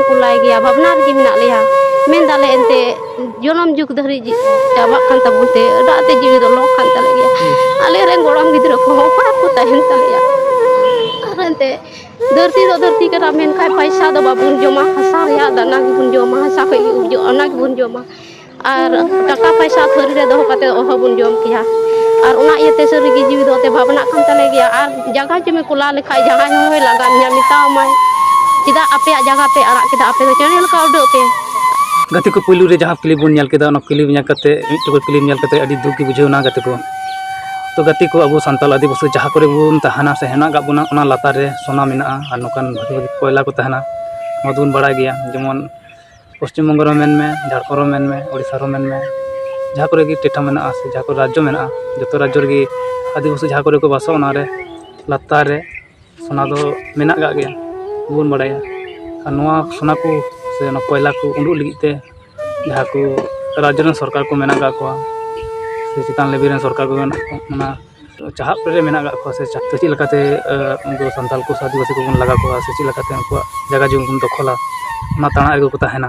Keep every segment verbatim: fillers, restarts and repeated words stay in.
ᱠᱩᱞᱟᱭ ᱜᱮᱭᱟ, ᱵᱷᱟᱵᱽᱱᱟ ᱨᱮᱜᱮ ᱢᱮᱱᱟᱜ ᱞᱮᱭᱟ᱾ ᱢᱮᱱ ᱫᱟᱞᱮ ᱮᱱᱛᱮ ᱡᱚᱱᱚᱢ ᱡᱩᱜᱽ ᱫᱷᱟᱹᱨᱤᱡ ᱡᱤ-, ᱪᱟᱵᱟᱜ ᱠᱟᱱ ᱛᱟᱵᱚᱱ ᱛᱮ ᱫᱟᱜ ᱛᱮ ᱡᱤᱣᱤ ᱫᱚ ᱞᱚ ᱠᱟᱱ ᱛᱟᱞᱮ ᱜᱮᱭᱟ᱾ ᱟᱞᱮ ᱨᱮᱱ ᱜᱚᱲᱚᱢ ᱜᱤᱫᱽᱨᱟᱹ ᱠᱚᱦᱚᱸ ᱚᱠᱟ ᱨᱮᱠᱚ ᱛᱟᱦᱮᱱ ᱛᱟᱞᱮᱭᱟ? ᱟᱨ ᱮᱱᱛᱮ ᱫᱷᱟᱹᱨᱛᱤ ᱫᱚ ᱫᱷᱟᱹᱨᱛᱤ ᱠᱟᱱᱟ, ᱢᱮᱱᱠᱷᱟᱱ ᱯᱟᱭᱥᱟ ᱫᱚ ᱵᱟᱵᱚᱱ ᱡᱚᱢᱟ, ᱦᱟᱥᱟ ᱨᱮᱭᱟᱜ ᱫᱟᱱᱟ ᱜᱮᱵᱚᱱ ᱡᱚᱢᱟ, ᱦᱟᱥᱟ ᱠᱷᱚᱡ ᱜᱮ ᱩᱵᱡᱚᱜᱼᱟ, ᱚᱱᱟ ᱜᱮᱵᱚᱱ ᱡᱚᱢᱟ᱾ ᱟᱨ ᱴᱟᱠᱟ ᱯᱟᱭᱥᱟ ᱛᱷᱟᱹᱨᱤ ᱨᱮ ᱫᱚᱦᱚ ᱠᱟᱛᱮ ᱚᱦᱚ ᱵᱚᱱ ᱡᱚᱢ ᱠᱮᱭᱟ᱾ ᱟᱨ ᱚᱱᱟ ᱤᱭᱟᱹᱛᱮ ᱥᱟᱹᱨᱤᱜᱮ ᱡᱤᱣᱤ ᱫᱚ ᱮᱱᱛᱮ ᱵᱷᱟᱵᱽᱱᱟᱜ ᱠᱟᱱ ᱛᱟᱞᱮ ᱜᱮᱭᱟ᱾ ᱟᱨ ᱡᱟᱭᱜᱟ ᱡᱩᱢᱤ ᱠᱚ ᱞᱟ ᱞᱮᱠᱷᱟᱡ ᱡᱟᱦᱟᱸᱭ ᱦᱚᱸᱭ ᱞᱟᱜᱟ ᱢᱮᱭᱟ, ᱢᱮᱛᱟᱣᱟᱢᱟᱭ, "ᱪᱮᱫᱟᱜ ᱟᱯᱮᱭᱟᱜ ᱡᱟᱭᱜᱟ ᱯᱮ ᱟᱲᱟᱜ ᱠᱮᱫᱟ, ᱟᱯᱮ ᱫᱚ ᱪᱮᱬᱮ ᱞᱮᱠᱟ ᱩᱰᱟᱹᱜ ᱯᱮ?" ᱜᱟᱛᱮ ᱠᱚ, ᱯᱩᱭᱞᱩ ᱨᱮ ᱡᱟᱦᱟᱸ clip ᱵᱚᱱ ᱧᱮᱞ ᱠᱮᱫᱟ, ᱚᱱᱟ clip ᱧᱮᱞ ᱠᱟᱛᱮ, ᱢᱤᱫ ᱴᱩᱠᱩ clip ᱧᱮᱞ ᱠᱟᱛᱮ ᱟᱹᱰᱤ ᱫᱩᱠ ᱜᱮ ᱵᱩᱡᱷᱟᱹᱣ ᱮᱱᱟ ᱜᱟᱛᱮ ᱠᱚ᱾ ᱛᱚ ᱜᱟᱛᱮ ᱠᱚ, ᱟᱵᱚ ᱥᱟᱱᱛᱟᱲ ᱟᱹᱫᱤᱵᱟᱹᱥᱤ ᱡᱟᱦᱟᱸ ᱠᱚᱨᱮ ᱵᱚᱱ ᱛᱟᱦᱮᱱᱟ ᱥᱮ ᱦᱮᱱᱟᱜ ᱠᱟᱜ ᱵᱚᱱᱟ, ᱚᱱᱟ ᱞᱟᱛᱟᱨ ᱨᱮ ᱥᱳᱱᱟ ᱢᱮᱱᱟᱜᱼᱟ ᱟᱨ ᱱᱚᱝᱠᱟᱱ ᱵᱷᱟᱹᱜᱤ ᱵᱷᱟᱹᱜᱤ ᱠᱚᱭᱞᱟ ᱠᱚ ᱛᱟᱦᱮᱱᱟ, ᱱᱚᱣᱟ ᱫᱚᱵᱚᱱ ᱵᱟᱲᱟᱭ ᱜᱮᱭᱟ᱾ ᱡᱮᱢᱚᱱ ᱯᱚᱥᱪᱤᱢ ᱵᱚᱝᱜᱚ ᱨᱮᱦᱚᱸ ᱢᱮᱱ ᱢᱮ, ᱡᱷᱟᱲᱠᱷᱚᱸᱰ ᱨᱮᱦᱚᱸ ᱢᱮᱱ ᱢᱮ, ᱳᱰᱤᱥᱟ ᱨᱮᱦᱚᱸ ᱢᱮᱱ ᱢᱮ, ᱡᱟᱦᱟᱸ ᱠᱚᱨᱮ ᱜᱮ ᱴᱚᱴᱷᱟ ᱢᱮᱱᱟᱜᱼᱟ ᱥᱮ ᱡᱟᱦᱟᱸ ᱠᱚᱨᱮ ᱨᱟᱡᱽᱡᱚ ᱢᱮᱱᱟᱜᱼᱟ, ᱡᱚᱛᱚ ᱨᱟᱡᱽᱡᱚ ᱨᱮᱜᱮ ᱟᱹᱫᱤᱵᱟᱹᱥᱤ ᱡᱟᱦᱟᱸ ᱠᱚᱨᱮ ᱠᱚ ᱵᱟᱥᱟ, ᱚᱱᱟ ᱨᱮ ᱞᱟᱛᱟᱨ ᱨᱮ ᱥᱳᱱᱟ ᱫᱚ ᱢᱮᱱᱟᱜ ᱠᱟᱜ ᱜᱮᱭᱟ, ᱵᱚᱱ ᱵᱟᱲᱟᱭᱟ᱾ ᱟᱨ ᱱᱚᱣᱟ ᱥᱳᱱᱟ ᱠᱚ ᱥᱮ ᱚᱱᱟ ᱠᱚᱭᱞᱟ ᱠᱚ ᱩᱰᱩᱠ ᱞᱟᱹᱜᱤᱫ ᱛᱮ ᱡᱟᱦᱟᱸ ᱠᱚ ᱨᱟᱡᱽᱡᱚ ᱨᱮᱱ ᱥᱚᱨᱠᱟᱨ ᱠᱚ ᱢᱮᱱᱟᱜ ᱠᱟᱜ ᱠᱚᱣᱟ ᱥᱮ ᱪᱮᱛᱟᱱ level ᱨᱮᱱ ᱥᱚᱨᱠᱟᱨ ᱠᱚ ᱢᱮᱱᱟᱜ ᱠᱚᱣᱟ, ᱚᱱᱟ ᱪᱟᱦᱟᱵ ᱨᱮ ᱢᱮᱱᱟᱜ ᱠᱟᱜ ᱠᱚᱣᱟ ᱥᱮ ᱪᱟ-, ᱪᱮᱫ ᱞᱮᱠᱟᱛᱮ, ᱮ, ᱩᱱᱠᱩ ᱥᱟᱱᱛᱟᱲ ᱠᱚ ᱥᱮ ᱟᱹᱫᱤᱵᱟᱹᱥᱤ ᱠᱚᱵᱚᱱ ᱞᱟᱜᱟ ᱠᱚᱣᱟ ᱥᱮ ᱪᱮᱫ ᱞᱮᱠᱟᱛᱮ ᱩᱱᱠᱩᱣᱟᱜ ᱡᱟᱭᱜᱟ ᱡᱚᱢᱤ ᱵᱚᱱ ᱫᱚᱠᱷᱚᱞᱟ, ᱚᱱᱟ ᱛᱟᱲᱟ ᱨᱮᱜᱮ ᱠᱚ ᱛᱟᱦᱮᱱᱟ᱾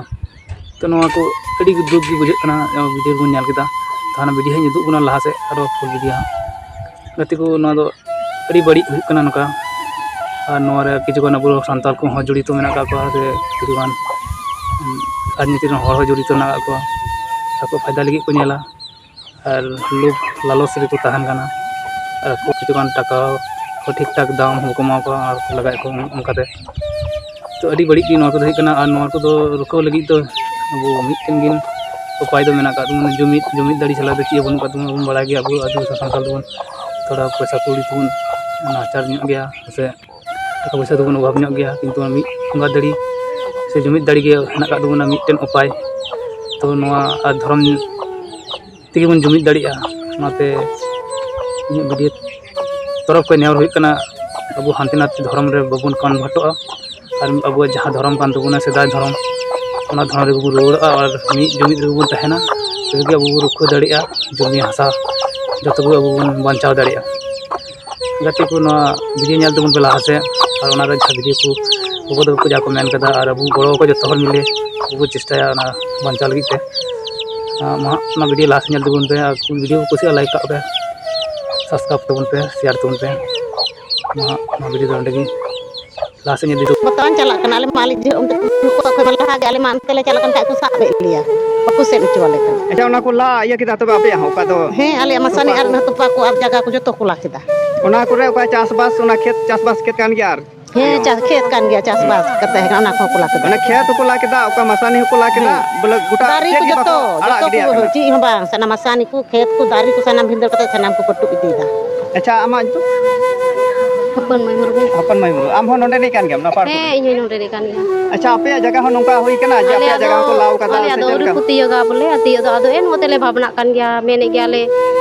ᱛᱚ ᱱᱚᱣᱟ ᱠᱚ ᱟᱹᱰᱤ ᱫᱩᱠ ᱜᱮ ᱵᱩᱡᱷᱟᱹᱜ ᱠᱟᱱᱟ, ᱱᱚᱣᱟ video ᱵᱚᱱ ᱧᱮᱞ ᱠᱮᱫᱟ᱾ ᱛᱚ ᱦᱟᱱᱟ video ᱦᱟᱸᱜ ᱤᱧ ᱩᱫᱩᱜ ᱵᱚᱱᱟ ᱞᱟᱦᱟ ᱥᱮᱫ, ᱟᱨᱚ full video ᱦᱟᱸᱜ᱾ ᱜᱟᱛᱮ ᱠᱚ, ᱱᱚᱣᱟ ᱫᱚ ᱟᱹᱰᱤ ᱵᱟᱹᱲᱤᱡ ᱦᱩᱭᱩᱜ ᱠᱟᱱᱟ ᱱᱚᱝᱠᱟ᱾ ᱟᱨ ᱱᱚᱣᱟ ᱨᱮ ᱠᱤᱪᱷᱩ ᱜᱟᱱ ᱟᱵᱚ ᱥᱟᱱᱛᱟᱲ ᱠᱚᱦᱚᱸ ᱡᱚᱲᱤᱛᱚ ᱢᱮᱱᱟᱜ ᱠᱟᱜ ᱠᱚᱣᱟ, ᱥᱮ ᱠᱤᱪᱷᱩ ᱜᱟᱱ, ᱩᱸ, ᱨᱟᱡᱽᱱᱤᱛᱤ ᱨᱮᱱ ᱦᱚᱲ ᱦᱚᱸ ᱡᱚᱲᱤᱛᱚ ᱢᱮᱱᱟᱜ ᱠᱟᱜ ᱠᱚᱣᱟ᱾ ᱟᱠᱚ ᱯᱷᱟᱭᱫᱟ ᱞᱟᱹᱜᱤᱫ ᱠᱚ ᱧᱮᱞᱟ᱾ ᱟᱨ ᱞᱳᱵᱷ ᱞᱟᱞᱚᱪ ᱨᱮᱠᱚ ᱛᱟᱦᱮᱱ ᱠᱟᱱᱟ᱾ ᱟᱨ ᱟᱠᱚ ᱠᱤᱪᱷᱩᱜᱟᱱ ᱴᱟᱠᱟ ᱠᱚ ᱴᱷᱤᱠ ᱴᱷᱟᱠ ᱫᱟᱢ ᱦᱚᱸ ᱵᱟᱠᱚ ᱮᱢᱟ ᱠᱚᱣᱟ ᱟᱨ ᱠᱚ ᱞᱟᱜᱟᱭᱮᱫ ᱠᱚᱣᱟ ᱚᱱᱠᱟᱛᱮ᱾ ᱛᱚ ᱟᱹᱰᱤ ᱵᱟᱹᱲᱤᱡ ᱜᱮ ᱱᱚᱣᱟ ᱠᱚᱫᱚ ᱦᱩᱭᱩᱜ ᱠᱟᱱᱟ᱾ ᱟᱨ ᱱᱚᱣᱟ ᱠᱚᱫᱚ ᱨᱩᱠᱷᱟᱹᱣ ᱞᱟᱹᱜᱤᱫ ᱫᱚ ᱟᱵᱚ ᱢᱤᱫᱴᱮᱱ ᱜᱮ ᱩᱯᱟᱭ ᱫᱚ ᱢᱮᱱᱟᱜ ᱟᱠᱟᱫ ᱛᱟᱵᱚᱱᱟ, ᱡᱩᱢᱤᱫ, ᱡᱩᱢᱤᱫ ᱫᱟᱲᱮ ᱪᱷᱟᱲᱟ ᱫᱚ ᱪᱮᱫ ᱦᱚᱸ ᱵᱟᱹᱱᱩᱜ ᱟᱠᱟᱫ ᱛᱟᱵᱚᱱᱟ᱾ ᱵᱚᱱ ᱵᱟᱲᱟᱭ ᱜᱮᱭᱟ ᱟᱵᱚ ᱟᱹᱫᱤᱵᱟᱹᱥᱤ ᱥᱟᱱᱛᱟᱲ ᱫᱚᱵᱚᱱ ᱛᱷᱚᱲᱟ ᱯᱚᱭᱥᱟ ᱠᱩᱲᱤ ᱛᱮᱵᱚᱱ ᱱᱟᱪᱟᱨ ᱧᱚᱜ ᱜᱮᱭᱟ, ᱥᱮ ᱴᱟᱠᱟ ᱯᱚᱭᱥᱟ ᱫᱚᱵᱚᱱ ᱚᱵᱷᱟᱵᱽ ᱧᱚᱜ ᱜᱮᱭᱟ, ᱠᱤᱱᱛᱩ ᱢᱤᱫ ᱵᱚᱸᱜᱟ ᱫᱟᱲᱮ ᱥᱮ ᱡᱩᱢᱤᱫ ᱫᱟᱲᱮ ᱜᱮ ᱦᱮᱱᱟᱜ ᱟᱠᱟᱫ ᱛᱟᱵᱚᱱᱟ ᱢᱤᱫᱴᱮᱱ ᱩᱯᱟᱭ᱾ ᱛᱚ ᱱᱚᱣᱟ ᱟᱨ ᱫᱷᱚᱨᱚᱢ ᱛᱮᱜᱮ ᱵᱚᱱ ᱡᱩᱢᱤᱫ ᱫᱟᱲᱮᱭᱟᱜᱼᱟ᱾ ᱚᱱᱟᱛᱮ ᱤᱧᱟᱹᱜ video ᱛᱚᱨᱚᱯ ᱠᱷᱚᱱ ᱱᱮᱦᱚᱨ ᱦᱩᱭᱩᱜ ᱠᱟᱱᱟ, ᱟᱵᱚ ᱦᱟᱱᱛᱮ ᱱᱟᱛᱮ ᱫᱷᱚᱨᱚᱢ ᱨᱮ ᱵᱟᱵᱚᱱ convertᱚᱜᱼᱟ᱾ ᱟᱨ ᱟᱵᱚᱣᱟᱜ ᱡᱟᱦᱟᱸ ᱫᱷᱚᱨᱚᱢ ᱠᱟᱱ ᱛᱟᱵᱚᱱᱟ, ᱥᱮᱫᱟᱭ ᱫᱷᱚᱨᱚᱢ, ᱚᱱᱟ ᱫᱷᱚᱨᱚᱢ ᱨᱮᱜᱮ ᱵᱚᱱ ᱨᱩᱣᱟᱹᱲᱚᱜᱼᱟ ᱟᱨ ᱢᱤᱫ ᱡᱩᱢᱤᱫ ᱨᱮᱜᱮ ᱵᱚᱱ ᱛᱟᱦᱮᱱᱟ᱾ ᱛᱚᱵᱮ ᱜᱮ ᱟᱵᱚ ᱵᱚᱱ ᱨᱩᱠᱷᱤᱭᱟᱹ ᱫᱟᱲᱮᱭᱟᱜᱼᱟ ᱡᱚᱢᱤ ᱦᱟᱥᱟ, ᱡᱚᱛᱚ ᱜᱮ ᱟᱵᱚ ᱵᱚᱱ ᱵᱟᱧᱪᱟᱣ ᱫᱟᱲᱮᱭᱟᱜᱼᱟ᱾ ᱜᱟᱛᱮ ᱠᱚ, ᱱᱚᱣᱟ video ᱧᱮᱞ ᱛᱟᱵᱚᱱ ᱯᱮ ᱞᱟᱦᱟ ᱥᱮᱫ, ᱟᱨ ᱚᱱᱟ ᱨᱮ ᱡᱟᱦᱟᱸ video ᱠᱚ ᱜᱚᱜᱚ ᱛᱟᱠᱚ ᱡᱟ ᱠᱚ ᱢᱮᱱ ᱠᱟᱫᱟ, ᱟᱨ ᱟᱵᱚ ᱜᱚᱲᱚ ᱠᱚ ᱡᱚᱛᱚ ᱦᱚᱲ ᱢᱤᱞᱮ ᱟᱵᱚ ᱵᱚ ᱪᱮᱥᱴᱟᱭᱟ ᱚᱱᱟ ᱵᱟᱧᱪᱟᱣ ᱞᱟᱹᱜᱤᱫ ᱛᱮ᱾ ᱟᱨ ᱢᱟ ᱦᱟᱸᱜ ᱚᱱᱟ ᱵᱷᱤᱰᱤᱭᱳ ᱞᱟᱦᱟ ᱥᱮᱫ ᱧᱮᱞ ᱛᱟᱵᱚᱱ ᱯᱮ, ᱟᱨ ᱵᱷᱤᱰᱤᱭᱳ ᱠᱚ ᱠᱩᱥᱤᱭᱟᱜᱼᱟ, ᱞᱟᱭᱤᱠ ᱠᱟᱜ ᱯᱮ, ᱥᱟᱵᱥᱠᱨᱟᱭᱤᱵᱽ ᱛᱟᱵᱚᱱ ᱯᱮ, ᱥᱮᱭᱟᱨ ᱛᱟᱵᱚᱱ ᱯᱮ᱾ ᱢᱟ ᱦᱟᱸᱜ ᱚᱱᱟ ᱵᱷᱤᱰᱤᱭᱳ ᱫᱚ ᱚᱸᱰᱮ ᱜᱮ ᱞᱟᱦᱟ ᱥᱮᱫ ᱧᱮᱞ ᱤᱫᱤ ᱛᱟᱵᱚᱱ᱾ ᱵᱚᱨᱛᱚᱢᱟᱱ ᱪᱟᱞᱟᱜ ᱠᱟᱱᱟ, ᱟᱞᱮ ᱢᱟ ᱟᱞᱮ ᱡᱚᱦᱚᱜ ᱚᱱᱛᱮ ᱠᱚ ᱠᱷᱚᱱ ᱞᱟᱦᱟ ᱜᱮ ᱟᱞᱮ ᱢᱟ ᱚᱱᱛᱮ ᱞᱮ ᱪᱟᱞᱟᱜ ᱠᱟᱱ ᱠᱷᱟᱡ ᱠᱚ ᱥᱟᱵ ᱮᱫ ᱞᱮᱭᱟ, ᱵᱟᱠᱚ ᱥᱮᱱ ᱦᱚᱪᱚ ᱟᱞᱮ ᱠᱟᱱᱟ᱾ ᱟᱪᱪᱷᱟ, ᱚᱱᱟ ᱠᱚ ᱞᱟ ᱤᱭᱟᱹ ᱠᱮᱫᱟ ᱛᱚᱵᱮ ᱟᱯᱮᱭᱟᱜ ᱦᱚᱸ ᱚᱠᱟ ᱫᱚ? ᱦᱮᱸ, ᱟᱞᱮᱭᱟᱜ ᱢᱟᱥᱟᱱᱤ ᱟᱨ ᱚᱱᱟ ᱛᱚᱯᱟ ᱠᱚ ᱟᱨ ᱡᱟᱭᱜᱟ ᱠᱚ ᱡᱚᱛᱚ ᱠᱚ ᱞᱟ ᱠᱮᱫᱟ᱾ ᱚᱱᱟ ᱠᱚᱨᱮ ᱚᱠᱟ ᱪᱟᱥᱵᱟᱥ, ᱚᱱᱟ ᱠᱷᱮᱛ ᱪᱟᱥᱵᱟᱥ ᱠᱷᱮᱛ ᱠᱟᱱ ᱜᱮᱭᱟ ᱟᱨ? ᱦᱮᱸ, ᱪᱟᱥ ᱠᱷᱮᱛ ᱠᱟᱱ ᱜᱮᱭᱟ, ᱪᱟᱥᱵᱟᱥ ᱠᱟᱛᱮ ᱦᱮᱱᱟᱜ ᱚᱱᱟ ᱠᱚᱦᱚᱸ ᱠᱚ ᱞᱟ ᱠᱮᱫᱟ᱾ ᱚᱱᱟ ᱠᱷᱮᱛ ᱦᱚᱸᱠᱚ ᱞᱟ ᱠᱮᱫᱟ, ᱚᱠᱟ ᱢᱟᱥᱟᱱᱤ ᱦᱚᱸᱠᱚ ᱞᱟ ᱠᱮᱫᱟ, ᱦᱮᱸ᱾ ᱵᱚᱞᱮ ᱜᱚᱴᱟ ᱫᱟᱨᱮ ᱪᱮᱫ ᱠᱚ ᱜᱮ ᱡᱚᱛᱚ, ᱵᱟᱠᱚ ᱟᱲᱟᱜ ᱡᱚᱛᱚ ᱜᱤᱰᱤᱭᱟᱜ ᱠᱚ, ᱠᱟᱱᱟ᱾ ᱪᱮᱫ ᱦᱚᱸ ᱵᱟᱝ, ᱥᱟᱱᱟᱢ ᱢᱟᱥᱟᱱᱤ ᱠᱚ, ᱠᱷᱮᱛ ᱠᱚ, ᱫᱟᱨᱮ ᱠᱚ ᱥᱟᱱᱟᱢ ᱵᱷᱤᱸᱫᱟᱹᱲ ᱠᱟᱛᱮ ᱥᱟᱱᱟᱢ ᱠᱚ ᱯᱟᱹᱴᱩ ᱤᱫᱤᱭᱮᱫᱟ᱾ ᱟᱪᱪᱷᱟ, ᱟᱢᱟᱜ ᱧᱩᱛᱩᱢ? ᱦᱚᱯᱚᱱ ᱢᱟᱹᱭ ᱢᱩᱨᱢᱩ᱾ ᱦᱚᱯᱚᱱ ᱢᱟᱹᱭ ᱢᱩᱨᱢᱩ, ᱟᱢ ᱦᱚᱸ ᱱᱚᱰᱮᱱᱤᱡ ᱠᱟᱱ ᱜᱮᱭᱟᱢ, ᱱᱟᱯᱟᱲ ᱦᱮᱸ, ᱠᱚᱨᱮ? ᱤᱧ ᱦᱚᱸ ᱱᱚᱰᱮᱱᱤᱡ ᱠᱟᱱ ᱜᱮᱭᱟ᱾ ᱟᱪᱪᱷᱟ, ᱟᱯᱮᱭᱟᱜ ᱡᱟᱭᱜᱟ ᱦᱚᱸ ᱱᱚᱝᱠᱟ ᱦᱩᱭ ᱠᱟᱱᱟ ᱡᱮ ᱟᱞᱮᱭᱟᱜ ᱟᱯᱮᱭᱟᱜ ᱡᱟᱭᱜᱟ ᱫᱚ, ᱦᱚᱸᱠᱚ ᱞᱟᱣ ᱠᱟᱫᱟ ᱟᱞᱮᱭᱟᱜ ᱥᱮ ᱫᱚ ᱪᱮᱫ ᱟᱹᱣᱨᱤ ᱞᱮᱠᱟ? ᱠᱚ ᱛᱤᱭᱟᱹᱜᱟ ᱵᱚᱞᱮ, ᱛᱤᱭᱟᱹᱜ ᱫᱚ ᱟᱫᱚ ᱮᱱᱦᱚᱸ ᱛᱮᱞᱮ ᱵᱷᱟᱵᱽᱱᱟᱜ ᱠᱟᱱ ᱜᱮᱭᱟ, ᱢᱮᱱᱮᱫ ᱜᱮᱭᱟᱞᱮ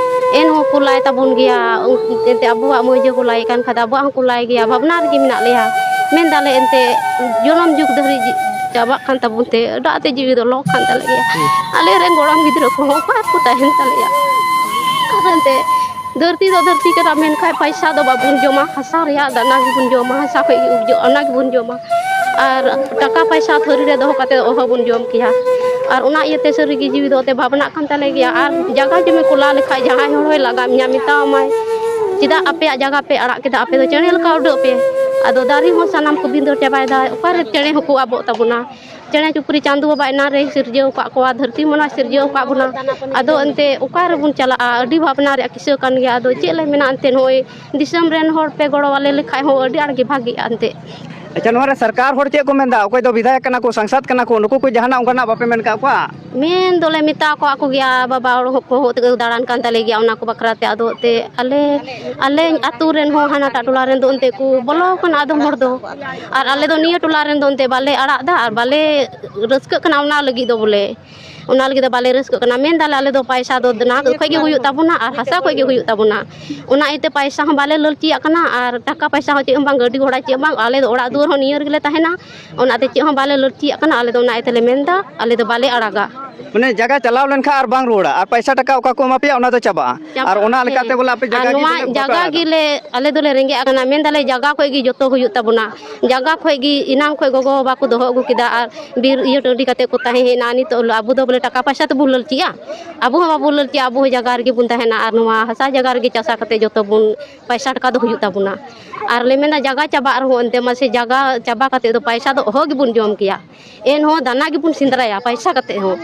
ᱮᱱᱦᱚᱸ ᱠᱚ ᱞᱟᱭ ᱛᱟᱵᱚᱱ ᱜᱮᱭᱟ᱾ ᱮᱱᱛᱮ ᱟᱵᱚᱣᱟᱜ ᱢᱟᱹᱭ ᱡᱮ ᱠᱚ ᱞᱟᱭ ᱠᱟᱱ ᱠᱷᱟᱡ ᱫᱚ ᱟᱵᱚᱣᱟᱜ ᱦᱚᱸ ᱠᱚ ᱞᱟᱭ ᱜᱮᱭᱟ, ᱵᱷᱟᱵᱽᱱᱟ ᱨᱮᱜᱮ ᱢᱮᱱᱟᱜ ᱞᱮᱭᱟ᱾ ᱢᱮᱱᱫᱟᱞᱮ ᱮᱱᱛᱮ ᱡᱚᱱᱚᱢ ᱡᱩᱜᱽ ᱫᱷᱟᱹᱨᱤᱡ ᱪᱟᱵᱟᱜ ᱠᱟᱱ ᱛᱟᱵᱚᱱ ᱛᱮ ᱮᱴᱟᱜ ᱛᱮ ᱡᱤᱣᱤ ᱫᱚ ᱞᱚ ᱠᱟᱱ ᱛᱟᱞᱮ ᱜᱮᱭᱟ᱾ ᱟᱞᱮ ᱨᱮᱱ ᱜᱚᱲᱚᱢ ᱜᱤᱫᱽᱨᱟᱹ ᱠᱚᱦᱚᱸ ᱚᱠᱟ ᱨᱮᱠᱚ ᱛᱟᱦᱮᱱ ᱛᱟᱞᱮᱭᱟ? ᱟᱨ ᱮᱱᱛᱮ ᱫᱷᱟᱹᱨᱛᱤ ᱫᱚ ᱫᱷᱟᱹᱨᱛᱤ ᱠᱟᱱᱟ, ᱢᱮᱱᱠᱷᱟᱱ ᱯᱟᱭᱥᱟ ᱫᱚ ᱵᱟᱵᱚᱱ ᱡᱚᱢᱟ, ᱦᱟᱥᱟ ᱨᱮᱭᱟᱜ ᱫᱟᱱᱟ ᱜᱮᱵᱚᱱ ᱡᱚᱢᱟ, ᱦᱟᱥᱟ ᱠᱷᱚᱡ ᱜᱮ ᱩᱵᱡᱚᱜᱼᱟ, ᱚᱱᱟ ᱜᱮᱵᱚᱱ ᱡᱚᱢᱟ᱾ ᱟᱨ ᱴᱟᱠᱟ ᱯᱟᱭᱥᱟ ᱛᱷᱟᱹᱨᱤ ᱨᱮ ᱫᱚᱦᱚ ᱠᱟᱛᱮ ᱚᱦᱚ ᱵᱚᱱ ᱡᱚᱢ ᱠᱮᱭᱟ᱾ ᱟᱨ ᱚᱱᱟ ᱤᱭᱟᱹᱛᱮ ᱥᱟᱹᱨᱤᱜᱮ ᱡᱤᱣᱤ ᱫᱚ ᱮᱱᱛᱮ ᱵᱷᱟᱵᱽᱱᱟᱜ ᱠᱟᱱ ᱛᱟᱞᱮ ᱜᱮᱭᱟ᱾ ᱟᱨ ᱡᱟᱭᱜᱟ ᱡᱚᱢᱤ ᱠᱚ ᱞᱟ ᱞᱮᱠᱷᱟᱡ ᱡᱟᱦᱟᱸᱭ ᱦᱚᱲ ᱦᱚᱸᱭ ᱞᱟᱜᱟ ᱢᱮᱭᱟ, ᱢᱮᱛᱟᱣᱟᱢᱟᱭ, "ᱪᱮᱫᱟᱜ ᱟᱯᱮᱭᱟᱜ ᱡᱟᱭᱜᱟ ᱯᱮ ᱟᱲᱟᱜ ᱠᱮᱫᱟ? ᱟᱯᱮ ᱫᱚ ᱪᱮᱬᱮ ᱞᱮᱠᱟ ᱩᱰᱟᱹᱜ ᱯᱮ᱾" ᱟᱫᱚ ᱫᱟᱨᱮ ᱦᱚᱸ ᱥᱟᱱᱟᱢ ᱠᱚ ᱵᱷᱤᱸᱫᱟᱹᱲ ᱪᱟᱵᱟᱭᱮᱫᱟ᱾ ᱚᱠᱟᱨᱮ ᱪᱮᱬᱮ ᱦᱚᱸᱠᱚ ᱟᱵᱚᱜ ᱛᱟᱵᱚᱱᱟ? ᱪᱮᱬᱮ ᱪᱩᱯᱨᱤ ᱪᱟᱸᱫᱳ ᱵᱟᱵᱟ ᱮᱱᱟᱱ ᱨᱮᱭ ᱥᱤᱨᱡᱟᱹᱣ ᱟᱠᱟᱫ ᱠᱚᱣᱟ, ᱫᱷᱟᱹᱨᱛᱤ ᱢᱚᱱᱟᱭ ᱥᱤᱨᱡᱟᱹᱣ ᱟᱠᱟᱫ ᱵᱚᱱᱟ᱾ ᱟᱫᱚ ᱮᱱᱛᱮ ᱚᱠᱟ ᱨᱮᱵᱚᱱ ᱪᱟᱞᱟᱜᱼᱟ? ᱟᱹᱰᱤ ᱵᱷᱟᱵᱽᱱᱟ ᱨᱮᱭᱟᱜ ᱠᱤᱥᱟᱹ ᱠᱟᱱ ᱜᱮᱭᱟ᱾ ᱟᱫᱚ ᱪᱮᱫ ᱞᱮ ᱢᱮᱱᱟ, ᱮᱱᱛᱮ ᱱᱚᱜᱼᱚᱭ ᱫᱤᱥᱚᱢ ᱨᱮᱱ ᱦᱚᱲ ᱯᱮ ᱜᱚᱲᱚ ᱟᱞᱮ ᱞᱮᱠᱷᱟᱡ ᱦᱚᱸ ᱟᱹᱰᱤ ᱟᱸᱴ ᱜᱮ ᱵᱷᱟᱜᱤᱜᱼᱟ ᱮᱱᱛᱮ᱾ ᱟᱪᱪᱷᱟ, ᱱᱚᱣᱟ ᱨᱮ ᱥᱚᱨᱠᱟᱨ ᱦᱚᱲ ᱪᱮᱫ ᱠᱚ ᱢᱮᱱᱫᱟ? ᱚᱠᱚᱭ ᱫᱚ ᱵᱤᱫᱷᱟᱭᱚᱠ ᱠᱟᱱᱟ ᱠᱚ, ᱥᱟᱝᱥᱟᱫ ᱠᱟᱱᱟ ᱠᱚ, ᱱᱩᱠᱩ ᱠᱚ ᱡᱟᱦᱟᱱᱟᱜ ᱚᱱᱠᱟᱱᱟᱜ ᱵᱟᱯᱮ ᱢᱮᱱ ᱠᱟᱜ ᱠᱚᱣᱟ? ᱢᱮᱱ ᱫᱚᱞᱮ ᱢᱮᱛᱟ ᱠᱚᱣᱟ ᱠᱚ ᱜᱮᱭᱟ, ᱵᱟᱵᱟ ᱦᱚᱲ ᱠᱚᱦᱚᱸ ᱛᱮᱠᱚ ᱫᱟᱬᱟᱱ ᱠᱟᱱ ᱛᱟᱞᱮ ᱜᱮᱭᱟ ᱚᱱᱟ ᱠᱚ ᱵᱟᱠᱷᱨᱟ ᱛᱮ᱾ ᱟᱫᱚ ᱮᱱᱛᱮ ᱟᱞᱮ, ᱟᱞᱮ ᱟᱹᱛᱩ ᱨᱮᱱ ᱦᱚᱸ ᱦᱟᱱᱟᱴᱟᱜ ᱴᱚᱞᱟ ᱨᱮᱱ ᱫᱚ ᱮᱱᱛᱮ ᱠᱚ ᱵᱚᱞᱚ ᱟᱠᱟᱱᱟ ᱟᱫᱚᱢ ᱦᱚᱲ ᱫᱚ, ᱟᱨ ᱟᱞᱮ ᱫᱚ ᱱᱤᱭᱟᱹ ᱴᱚᱞᱟ ᱨᱮᱱ ᱫᱚ ᱮᱱᱛᱮ ᱵᱟᱞᱮ ᱟᱲᱟᱜ ᱮᱫᱟ ᱟᱨ ᱵᱟᱞᱮ ᱨᱟᱹᱥᱠᱟᱹᱜ ᱠᱟᱱᱟ ᱚᱱᱟ ᱞᱟᱹᱜᱤᱫ ᱫᱚ ᱵᱚᱞᱮ᱾ ᱚᱱᱟ ᱞᱟᱹᱜᱤᱫ ᱫᱚ ᱵᱟᱞᱮ ᱨᱟᱹᱥᱠᱟᱹᱜ ᱠᱟᱱᱟ᱾ ᱢᱮᱱ ᱫᱟᱞᱮ ᱟᱞᱮ ᱫᱚ ᱯᱟᱭᱥᱟ ᱫᱚ ᱫᱟᱱᱟ ᱠᱷᱚᱡ ᱜᱮ ᱦᱩᱭᱩᱜ ᱛᱟᱵᱚᱱᱟ ᱟᱨ ᱦᱟᱥᱟ ᱠᱷᱚᱡ ᱜᱮ ᱦᱩᱭᱩᱜ ᱛᱟᱵᱚᱱᱟ᱾ ᱚᱱᱟ ᱤᱭᱟᱹᱛᱮ ᱯᱟᱭᱥᱟ ᱦᱚᱸ ᱵᱟᱞᱮ ᱞᱟᱹᱞᱪᱤᱭᱟᱜ ᱠᱟᱱᱟ ᱟᱨ ᱴᱟᱠᱟ ᱯᱟᱭᱥᱟ ᱦᱚᱸ ᱪᱮᱫ ᱦᱚᱸ ᱵᱟᱝ, ᱜᱟᱹᱰᱤ ᱜᱷᱚᱲᱟ ᱪᱮᱫ ᱦᱚᱸ ᱵᱟᱝ, ᱟᱞᱮ ᱫᱚ ᱚᱲᱟᱜ ᱫᱩᱣᱟᱹᱨ ᱦᱚᱸ ᱱᱤᱭᱟᱹ ᱨᱮᱜᱮ ᱞᱮ ᱛᱟᱦᱮᱱᱟ᱾ ᱚᱱᱟᱛᱮ ᱪᱮᱫ ᱦᱚᱸ ᱵᱟᱞᱮ ᱞᱟᱹᱞᱪᱤᱭᱟᱜ ᱠᱟᱱᱟ, ᱟᱞᱮ ᱫᱚ ᱚᱱᱟ ᱤᱭᱟᱹᱛᱮ ᱞᱮ ᱢᱮᱱ ᱮᱫᱟ ᱟᱞᱮ ᱫᱚ ᱵᱟᱞᱮ ᱟᱲᱟᱜᱟ᱾ ᱢᱟᱱᱮ ᱡᱟᱭᱜᱟ ᱪᱟᱞᱟᱣ ᱞᱮᱱᱠᱷᱟᱱ ᱟᱨ ᱵᱟᱝ ᱨᱩᱣᱟᱹᱲᱟ, ᱟᱨ ᱯᱚᱭᱥᱟ ᱴᱟᱠᱟ ᱚᱠᱟ ᱠᱚ ᱮᱢᱟ ᱯᱮᱭᱟ ᱚᱱᱟ ᱫᱚ ᱪᱟᱵᱟᱜᱼᱟ᱾ ᱪᱟᱵᱟᱜᱼᱟ, ᱟᱨ ᱚᱱᱟ ᱞᱮᱠᱟᱛᱮ ᱦᱮᱸ᱾ ᱵᱚᱞᱮ ᱟᱯᱮ ᱟᱨ ᱡᱟᱭᱜᱟ ᱜᱮ ᱱᱚᱣᱟ ᱵᱚᱞᱮ ᱵᱟᱯᱮ ᱡᱟᱭᱜᱟ ᱟᱲᱟᱜᱟ᱾ ᱜᱮᱞᱮ, ᱟᱞᱮ ᱫᱚᱞᱮ ᱨᱮᱸᱜᱮᱡ ᱟᱠᱟᱱᱟ, ᱢᱮᱱᱫᱟᱞᱮ ᱡᱟᱭᱜᱟ ᱠᱷᱚᱡ ᱜᱮ ᱡᱚᱛᱚ ᱦᱩᱭᱩᱜ ᱛᱟᱵᱚᱱᱟ, ᱡᱟᱭᱜᱟ ᱠᱷᱚᱡ ᱜᱮ ᱮᱱᱟᱝ ᱠᱷᱚᱡ ᱜᱚᱜᱚ ᱵᱟᱵᱟ ᱠᱚ ᱫᱚᱦᱚ ᱟᱹᱜᱩ ᱠᱮᱫᱟ ᱟᱨ ᱵᱤᱨ ᱤᱭᱟᱹ ᱴᱟᱺᱰᱤ ᱠᱟᱛᱮ ᱠᱚ ᱛᱟᱦᱮᱸ ᱦᱮᱡ ᱮᱱᱟ᱾ ᱱᱤᱛᱚᱜ ᱟᱵᱚ ᱫᱚ ᱵᱚᱞᱮ ᱴᱟᱠᱟ ᱯᱚᱭᱥᱟ ᱛᱮᱵᱚᱱ ᱞᱟᱹᱞᱪᱤᱜᱼᱟ? ᱟᱵᱚ ᱦᱚᱸ ᱵᱟᱵᱚᱱ ᱞᱟᱹᱞᱪᱤᱜᱼᱟ, ᱟᱵᱚ ᱦᱚᱸ ᱡᱟᱭᱜᱟ ᱨᱮᱜᱮ ᱵᱚᱱ ᱛᱟᱦᱮᱱᱟ ᱟᱨ ᱱᱚᱣᱟ ᱦᱟᱥᱟ ᱡᱟᱭᱜᱟ ᱨᱮᱜᱮ ᱪᱟᱥᱟ ᱠᱟᱛᱮ ᱡᱚᱛᱚ ᱵᱚᱱ ᱯᱚᱭᱥᱟ ᱴᱟᱠᱟ ᱫᱚ ᱦᱩᱭᱩᱜ ᱛᱟᱵᱚᱱᱟ᱾ ᱟᱨ ᱞᱮ ᱢᱮᱱᱟ ᱡᱟᱭᱜᱟ ᱪᱟᱵᱟᱜ ᱨᱮᱦᱚᱸ ᱮᱱᱛᱮ ᱢᱟᱥᱮ ᱡᱟᱭᱜᱟ ᱪᱟᱵᱟ ᱠᱟᱛᱮ ᱫᱚ ᱯᱚᱭᱥᱟ ᱫᱚ ᱚᱦᱚ ᱜᱮᱵᱚᱱ ᱡᱚᱢ ᱠᱮᱭᱟ᱾ ᱮᱱᱦᱚᱸ ᱫᱟᱱᱟ ᱜᱮᱵᱚᱱ ᱥᱮᱸᱫᱽᱨᱟᱭᱟ ᱯᱟᱭᱥᱟ ᱠᱟᱛᱮ ᱦᱚᱸ᱾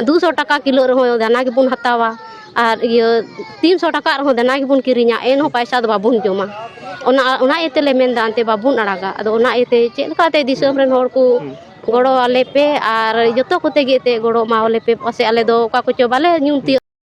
ᱫᱩ ᱥᱚ ᱴᱟᱠᱟ ᱠᱤᱞᱳ ᱨᱮᱦᱚᱸ ᱫᱟᱱᱟ ᱜᱮᱵᱚᱱ ᱦᱟᱛᱟᱣᱟ, ᱟᱨ ᱤᱭᱟᱹ ᱛᱤᱱ ᱥᱚ ᱴᱟᱠᱟ ᱨᱮᱦᱚᱸ ᱫᱟᱱᱟ ᱜᱮᱵᱚᱱ ᱠᱤᱨᱤᱧᱟ, ᱮᱱᱦᱚᱸ ᱯᱟᱭᱥᱟ ᱫᱚ ᱵᱟᱵᱚᱱ ᱡᱚᱢᱟ᱾ ᱚᱱᱟ, ᱚᱱᱟ ᱤᱭᱟᱹ ᱛᱮᱞᱮ ᱢᱮᱱᱫᱟ ᱮᱱᱛᱮ ᱵᱟᱵᱚᱱ ᱟᱲᱟᱜᱟ᱾ ᱟᱫᱚ ᱚᱱᱟ ᱤᱭᱟᱹᱛᱮ ᱪᱮᱫ ᱞᱮᱠᱟᱛᱮ ᱫᱤᱥᱚᱢ ᱨᱮᱱ ᱦᱚᱲ ᱠᱚ ᱜᱚᱲᱚ ᱟᱞᱮ ᱯᱮ, ᱟᱨ ᱡᱚᱛᱚ ᱠᱚᱛᱮ ᱜᱮ ᱮᱱᱛᱮ ᱜᱚᱲᱚ ᱮᱢᱟᱣᱟᱞᱮ ᱯᱮ, ᱯᱟᱥᱮᱡ ᱟᱞᱮ ᱫᱚ ᱚᱠᱟ ᱠᱚᱪᱚ ᱵᱟᱞᱮ ᱧᱩᱢ ᱛᱤᱭᱳᱜ